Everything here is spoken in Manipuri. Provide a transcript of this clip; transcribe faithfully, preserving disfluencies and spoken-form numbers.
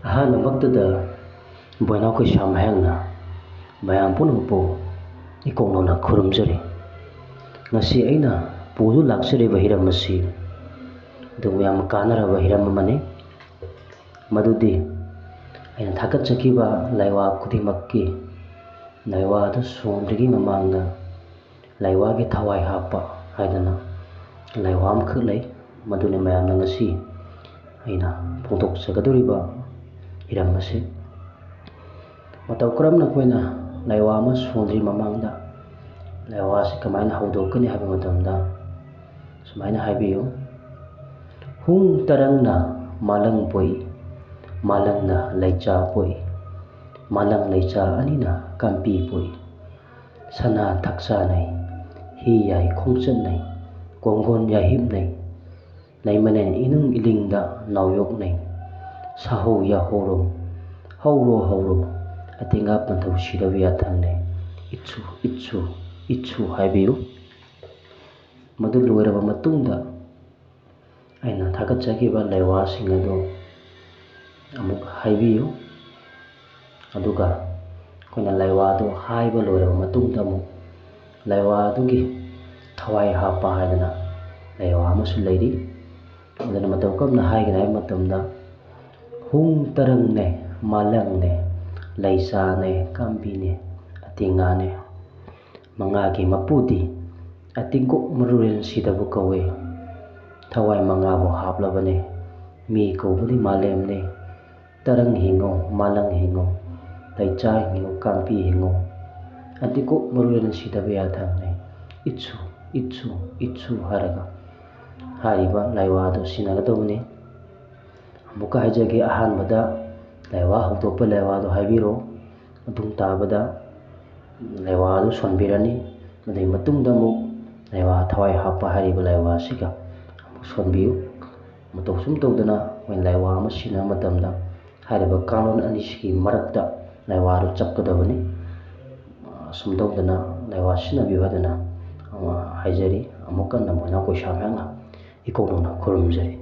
ꯑꯍꯥꯟꯕꯃꯛꯇꯗ ꯕꯣꯏꯅꯥꯎ ꯀꯩꯁꯥꯝ ꯍꯥꯏꯅ ꯃꯌꯥꯝ ꯄꯨꯝꯅꯃꯛꯄꯨ ꯏꯀꯣꯛ ꯅꯧꯅ ꯈꯨꯔꯨꯝꯖꯔꯤ꯫ ꯉꯁꯤ ꯑꯩꯅ ꯄꯨꯗꯨꯅ ꯂꯥꯛꯆꯔꯤꯕ ꯍꯤꯔꯝ ꯑꯁꯤ ꯑꯗꯨꯕꯨ ꯌꯥꯝ ꯀꯥꯟꯅꯔꯕ ꯍꯤꯔꯝ ꯑꯃꯅꯤ꯫ ꯃꯗꯨꯗꯤ ꯑꯩꯅ ꯊꯥꯒꯠꯆꯈꯤꯕ ꯂꯥꯏꯋꯥ ꯈꯨꯗꯤꯡꯃꯛꯀꯤ ꯂꯥꯏꯋꯥꯗꯨ ꯁꯣꯟꯗ꯭ꯔꯤꯉꯩ ꯃꯃꯥꯡꯗ ꯂꯥꯏꯋꯥꯒꯤ ꯊꯋꯥꯏ ꯍꯥꯞꯄ ꯍꯥꯏꯗꯅ ꯂꯥꯏꯋꯥ ꯑꯃꯈꯛ ꯂꯩ꯫ ꯃꯗꯨꯅꯤ ꯃꯌꯥꯝꯅ ꯉꯁꯤ ꯑꯩꯅ ꯐꯣꯡꯗꯣꯛꯆꯒꯗꯧꯔꯤꯕ ꯍꯤꯔꯝ ꯑꯁꯤ꯫ ꯃꯇꯧ ꯀꯔꯝꯅ ꯑꯩꯈꯣꯏꯅ ꯂꯥꯏꯋꯥ ꯑꯃ ꯁꯣꯟꯗ꯭ꯔꯤ ꯃꯃꯥꯡꯗ ꯂꯥꯏꯋꯥ ꯑꯁꯤ ꯀꯃꯥꯏꯅ ꯍꯧꯗꯣꯛꯀꯅꯤ ꯍꯥꯏꯕ ꯃꯇꯝꯗ ꯁꯨꯃꯥꯏꯅ ꯍꯥꯏꯕꯤꯌꯨ: "ꯍꯨꯡ ꯇꯔꯪꯅ ꯃꯥꯂꯪ ꯄꯣꯛꯏ, ꯃꯥꯂꯪꯅ ꯂꯩꯆꯥ ꯄꯣꯛꯏ, ꯃꯥꯂꯪ ꯂꯩꯆꯥ ꯑꯅꯤꯅ ꯀꯥꯡꯄꯤ ꯄꯣꯛꯏ꯫ ꯁꯅꯥ ꯊꯛꯆꯥꯅꯩ, ꯍꯤ ꯌꯥꯏ ꯈꯣꯡꯆꯠꯅꯩ, ꯀꯣꯡꯒꯣꯟ ꯌꯥꯏꯍꯤꯞꯅꯩ, ꯂꯩꯃꯔꯦꯟ ꯏꯅꯨꯡ ꯏꯂꯤꯡꯗ ꯅꯥꯎꯌꯣꯛꯅꯩ꯫ ꯁꯥꯍꯧ ꯌꯥꯍꯧꯔꯣ, ꯍꯧꯔꯣ ꯍꯧꯔꯣ, ꯑꯇꯤꯡꯒꯥ ꯄꯟꯊꯧ ꯁꯤꯗꯕ ꯌꯥꯊꯪꯅꯩ꯫ ꯏꯠꯁꯨ, ꯏꯠꯁꯨ, ꯏꯠꯁꯨ" ꯍꯥꯏꯕꯤꯌꯨ꯫ ꯃꯗꯨ ꯂꯣꯏꯔꯕ ꯃꯇꯨꯡꯗ ꯑꯩꯅ ꯊꯥꯒꯠꯆꯈꯤꯕ ꯂꯥꯏꯋꯥꯁꯤꯡ ꯑꯗꯨ ꯑꯃꯨꯛ ꯍꯥꯏꯕꯤꯌꯨ꯫ ꯑꯗꯨꯒ ꯑꯩꯈꯣꯏꯅ ꯂꯥꯏꯋꯥꯗꯨ ꯍꯥꯏꯕ ꯂꯣꯏꯔꯕ ꯃꯇꯨꯡꯗ ꯑꯃꯨꯛ ꯂꯥꯏꯋꯥꯗꯨꯒꯤ ꯊꯋꯥꯏ ꯍꯥꯞꯄ ꯍꯥꯏꯗꯅ ꯂꯥꯏꯋꯥ ꯑꯃꯁꯨ ꯂꯩꯔꯤ꯫ ꯑꯗꯨꯅ ꯃꯇꯧ ꯀꯔꯝꯅ ꯍꯥꯏꯒꯅꯤ ꯍꯥꯏꯕ ꯃꯇꯝꯗ, "ꯍꯨꯡ ꯇꯔꯪꯅꯦ, ꯃꯥꯂꯪꯅꯦ, ꯂꯩꯁꯥꯅꯦ, ꯀꯥꯝꯕꯤꯅꯦ, ꯑꯇꯤꯡꯉꯥꯅꯦ꯫ ꯃꯉꯥꯒꯤ ꯃꯄꯨꯗꯤ ꯑꯇꯤꯡꯀꯣꯛ ꯃꯔꯨꯔꯦꯟ ꯁꯤꯗꯕ ꯀꯧꯋꯦ꯫ ꯊꯋꯥꯏ ꯃꯉꯥꯕꯨ ꯍꯥꯞꯂꯕꯅꯦ꯫ ꯃꯤ ꯀꯧꯕꯗꯤ ꯃꯥꯂꯦꯝꯅꯦ꯫ ꯇꯔꯪ ꯍꯤꯡꯉꯣ, ꯃꯥꯂꯪ ꯍꯤꯡꯉꯣ, ꯂꯩꯆꯥ ꯍꯤꯡꯉꯣ, ꯀꯥꯡꯄꯤ ꯍꯤꯡꯉꯣ꯫ ꯑꯇꯤꯡꯀꯣꯛ ꯃꯔꯨꯔꯦꯟ ꯁꯤꯗꯕ ꯌꯥꯊꯪꯅꯦ꯫ ꯏꯠꯁꯨ, ꯏꯠꯁꯨ, ꯏꯠꯁꯨ" ꯍꯥꯏꯔꯒ ꯍꯥꯏꯔꯤꯕ ꯂꯥꯏꯋꯥꯗꯨ ꯁꯤꯟꯅꯒꯗꯧꯕꯅꯤ꯫ ꯑꯃꯨꯛꯀ ꯍꯥꯏꯖꯒꯦ, ꯑꯍꯥꯟꯕꯗ ꯂꯥꯏꯋꯥ ꯍꯧꯗꯣꯛꯄ ꯂꯥꯏꯋꯥꯗꯨ ꯍꯥꯏꯕꯤꯔꯣ꯫ ꯃꯇꯨꯡ ꯇꯥꯕꯗ ꯂꯥꯏꯋꯥꯗꯨ ꯁꯣꯟꯕꯤꯔꯅꯤ꯫ ꯃꯗꯨꯒꯤ ꯃꯇꯨꯡꯗ ꯑꯃꯨꯛ ꯂꯥꯏꯋꯥ ꯊꯋꯥꯏ ꯍꯥꯞꯄ ꯍꯥꯏꯔꯤꯕ ꯂꯥꯏꯋꯥ ꯑꯁꯤꯒ ꯑꯃꯨꯛ ꯁꯣꯟꯕꯤꯌꯨ꯫ ꯃꯇꯧ ꯁꯨꯝ ꯇꯧꯗꯅ ꯑꯩꯈꯣꯏꯅ ꯂꯥꯏꯋꯥ ꯑꯃ ꯁꯤꯖꯤꯟꯅꯕ ꯃꯇꯝꯗ ꯍꯥꯏꯔꯤꯕ ꯀꯥꯡꯂꯣꯟ ꯑꯅꯤꯁꯤꯒꯤ ꯃꯔꯛꯇ ꯂꯥꯏꯋꯥꯗꯨ ꯆꯞꯀꯗꯕꯅꯤ꯫ ꯑꯁꯨꯝ ꯇꯧꯗꯅ ꯂꯥꯏꯋꯥ ꯁꯤꯖꯤꯟꯅꯕꯤꯌꯨ ꯍꯥꯏꯗꯅ, ꯑ, ꯍꯥꯏꯖꯔꯤ꯫ ꯑꯃꯨꯛ ꯀꯟꯅ ꯃꯣꯏꯅ ꯀꯣꯏꯁꯥ ꯃꯌꯥꯝꯅ ꯏꯀꯣꯛ ꯅꯧꯅ ꯈꯨꯔꯨꯝꯖꯔꯤ꯫